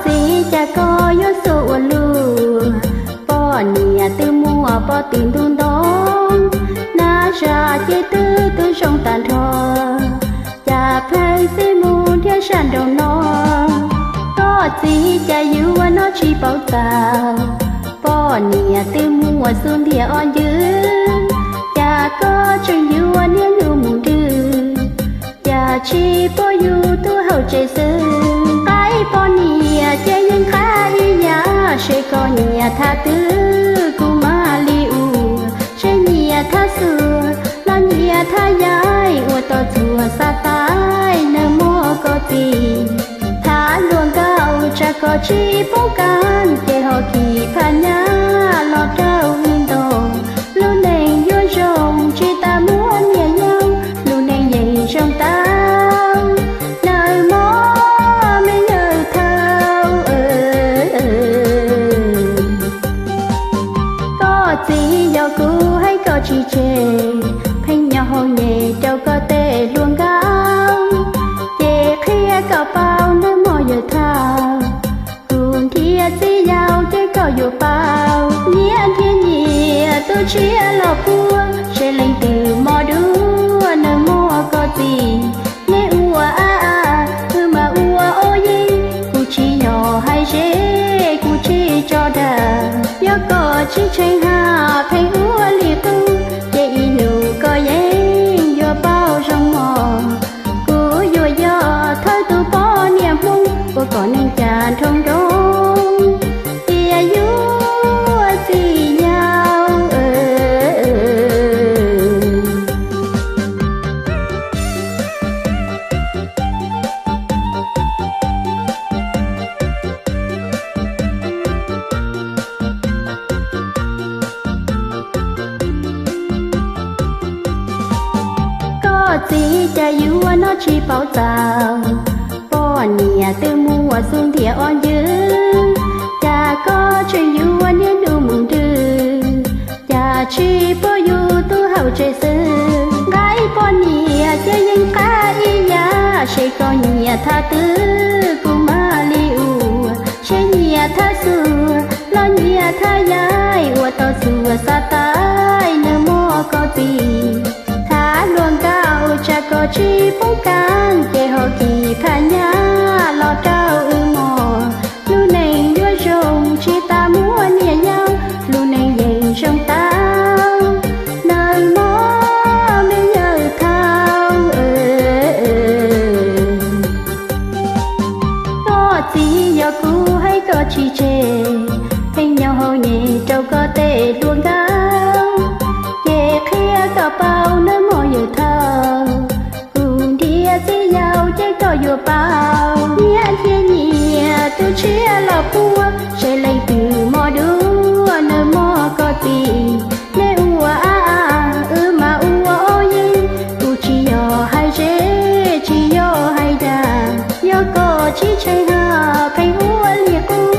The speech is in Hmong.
Txiv, cas koj yuav xuas ua luaj, poj niam twb muaj poj tim ntuj nto, nab zaj ces twb twb zoo tag nrho, cas pheej txij mus nrhiav zaj nraum no. Koj txiv, cas yuav noj tsis paub txaus, poj niam twb muaj xub ntiag ob ncwb, cas koj tseem yuav niaj hnub mus nrwg, cas tsis pub yus tuaj hauv tsev xwb. Qaib poj niam ces yeej qab ib yam, seb koj nyiam thaj twg kuv mam li ua, seb nyiam thaj xuas los nyiam thaj yaig, ua tau txhua xav tau nawb mog koj txiv. Thaj luag nkauj tsam koj tsis poob kev, ces ho khij phaj nyaj los rau wb ntaus. Lub neej yuav zoo tsis tas muaj niam yau, lub neej yeej zoo tau nawb mog me yawg thaub. Koj txiv, yog kuv hais koj tsis tseg, pheej nyob hauv nyem rau koj tej hluas nkauj, ces qhia kom paub nawb mog yawg thaub. Kuv nrhiav txiv yau ces koj yuav paub, nyiam thiab nyiam tus tshiab los puag, seb leej twg mob dua nawb mog koj txiv. Neb ua a a, wb mas ua ob yig, kuv tsis yog hais ze, kuv tsis tso dag. Yog koj tsis tsheej haj pheej ua li qub, ces ib hnub koj yeej yuav paub zoo mog. Kuv yuav yog thawj tus poj niam Hmoob, ua kom neej cas nroo nroo, tias yuav txiv yau. Koj txiv, cas yuav noj tsis paub txaus, poj niam twb muaj xub ntiag ob ncwb, cas koj tseem yuav niaj hnub mus nrwg, cas tsis pub yus tuaj hauv tsev xwb. Qaib poj niam ces yeej qab ib yam, seb koj nyiam thaj twg kuv mam li ua, seb nyiam thaj xuas los nyiam thaj yaig, ua tau txhua xav tau nawb mog koj txiv. Thaj luag nkauj tsam koj tsis poob kev, ces ho khij phaj nyaj los rau wb mog. Lub neej yuav zoo tsis tas muaj niam yau, lub neej yeej zoo tau nawb mog me yawg thaub. Koj txiv, yog kuv hais koj tsis tseg, pheej nyob hauv nyem rau koj tej hluas nkauj, ces qhia kom paub nawb mog yawg thaub. Kuv nrhiav txiv yau ces koj yuav paub, nyiam thiab nyiam tus tshiab los puag, seb leej twg mob dua nawb mog koj txiv. Neb ua a a, wb mas ua ob yig, kuv tsis yog hais ze, tsis yog hais dag. Yog koj tsis tsheej haj pheej ua li qub,